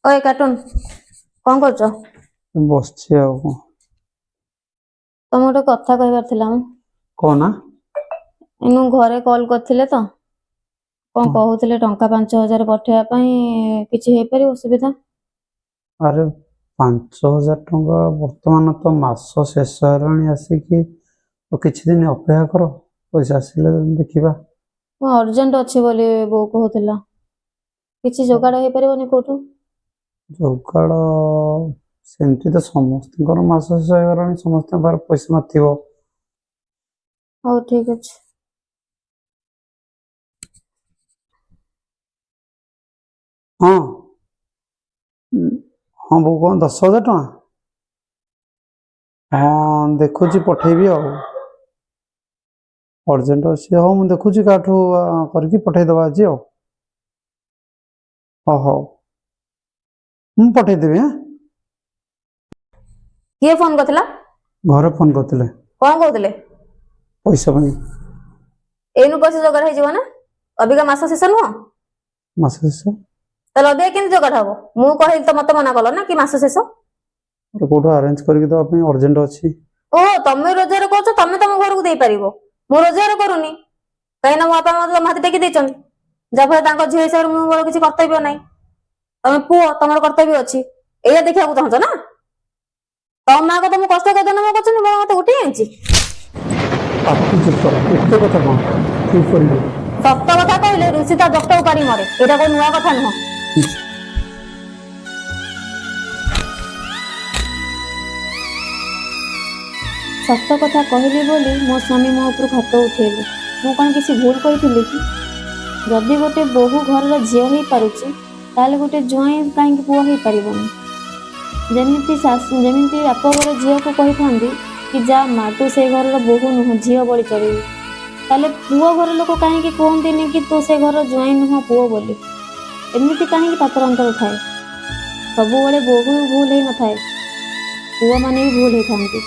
ଓଏ cartoon, କଣ କରୁଛ? ବସିଛି ଆଉ କଣ। ତମକୁ ଗୋଟେ କଥା କହିବାର ଥିଲା। ମୁଁ କହୁନା। ଏଇନୁ ଘରେ କଲ୍ କରିଥିଲେ ତ, କଣ ହଁ। କହୁଥିଲେ ଟଙ୍କା 5,000 ପଠେଇବା ପାଇଁ, କିଛି ହେଇପାରିବ ସୁବିଧା? ଆରେ 5,000 ଟଙ୍କା, ବର୍ତ୍ତମାନ ତ ମାସ ଶେଷ ହେଲାଣି ଆସିକି, ଆଉ କିଛି ଦିନ ଅପେକ୍ଷା କର, ପଇସା ଆସିଲେ ଦେଖିବା। ମୁଁ ଅର୍ଜେଣ୍ଟ ଅଛି ବୋଲି ବୋଉ କହୁଥିଲା, କିଛି ଯୋଗାଡ଼ ହେଇପାରିବନି କୋଉଠୁ? ଯୋଗାଡ଼ ସେମିତି ତ ସମସ୍ତଙ୍କର ମାସ ଶେଷ ହେଇଗଲାଣି, ସମସ୍ତଙ୍କ ପାଖରେ ପଇସା ନଥିବ। ହଉ, ଠିକ ଅଛି। ହଁ ହଁ ବୋଉ, କଣ 10,000 ଟଙ୍କା? ହଁ, ଦେଖୁଛି ପଠେଇବି ଆଉ, ଅର୍ଜେଣ୍ଟ ଅଛି। ହଉ, ମୁଁ ଦେଖୁଛି କାହାଠୁ କରିକି ପଠେଇଦେବା ଆଜି ଆଉ। ହଉ ହଉ, ମୁଁ ପଠେଇଦେବି। ଆଁ କିଏ ଫୋନ କରିଥିଲା? ଘରେ ଫୋନ କରିଥିଲେ। କଣ କହୁଥିଲେ? ପଇସା ପାଇଁ। ଏଇନୁ ପଇସା ଯୋଗାଡ଼ ହେଇଯିବ ନା? ଅବିକା ମାସ ଶେଷ ନୁହଁ? ମାସ ଶେଷ। ତାହେଲେ ଅବିକା କେମିତି ଯୋଗାଡ଼ ହବ? ମୁଁ କହିଲି ତ ମତେ ମନା କଲ ନା କି ମାସ ଶେଷ। କୋଉଠୁ ଆରେଞ୍ଜ କରିକି ଦେବା ପାଇଁ ଅର୍ଜେଣ୍ଟ ଅଛି। ଓ, ତମେ ରୋଜଗାର କରୁଛ, ତମେ ତମ ଘରକୁ ଦେଇପାରିବ। ମୁଁ ରୋଜଗାର କରୁନି, କାହିଁକି ନା ମୋ ବାପା ମତେ ତମ ହାତ ଟେକି ଦେଇଛନ୍ତି, ଯାହାଫଳରେ ତାଙ୍କ ଝିଅ ହିସାବରେ ମୁଁ ମୋର କିଛି କର୍ତ୍ତବ୍ୟ ନାହିଁ। ତମେ ପୁଅ, ତମର କର୍ତ୍ତବ୍ୟ ଅଛି, ଏଇଆ ଦେଖିବାକୁ ଚାହୁଁଛ ନା? ତମ ମା କଥା ମୁଁ କଷ୍ଟ କରିଦେନ ମୁଁ କରୁଛନ୍ତି, ମୋ ମତେ ଉଠେଇ ଆଣିଛି। ପାଟି ଚୁପ୍ କର, ଏତେ କଥା କଣ, ଚୁପ୍ କରିବି। ସତ କଥା କହିଲେ ଋଷି ତା ଜଟ ଉପାରି ମରେ, ଏଇଟା କୋଉ ନୂଆ କଥା ନୁହଁ। ସତ କଥା କହିଲି ବୋଲି ମୋ ସ୍ୱାମୀ ମୋ ଉପରକୁ ହାତ ଉଠେଇଲେ। ମୁଁ କଣ କିଛି ଭୁଲ କହିଥିଲି କି? ଯଦି ଗୋଟେ ବୋହୂ ଘରର ଝିଅ ହେଇପାରୁଛି, ତାହେଲେ ଗୋଟେ ଜ୍ୱାଇଁ କାହିଁକି ପୁଅ ହେଇପାରିବନି? ଯେମିତି ଶାଶୁ, ଯେମିତି ବାପ ଘର ଝିଅକୁ କହିଥାନ୍ତି କି ଯା ମା, ତୁ ସେ ଘରର ବୋହୂ ନୁହଁ, ଝିଅ ଭଳି ଚଳିବୁ, ତାହେଲେ ପୁଅ ଘର ଲୋକ କାହିଁକି କୁହନ୍ତିନି କି ତୁ ସେ ଘରର ଜ୍ୱାଇଁ ନୁହଁ, ପୁଅ ବୋଲି? ଏମିତି କାହିଁକି ପାତର ଅନ୍ତର ଥାଏ? ସବୁବେଳେ ବୋହୂ ଭୁଲ ହେଇନଥାଏ, ପୁଅମାନେ ବି ଭୁଲ ହେଇଥାନ୍ତି।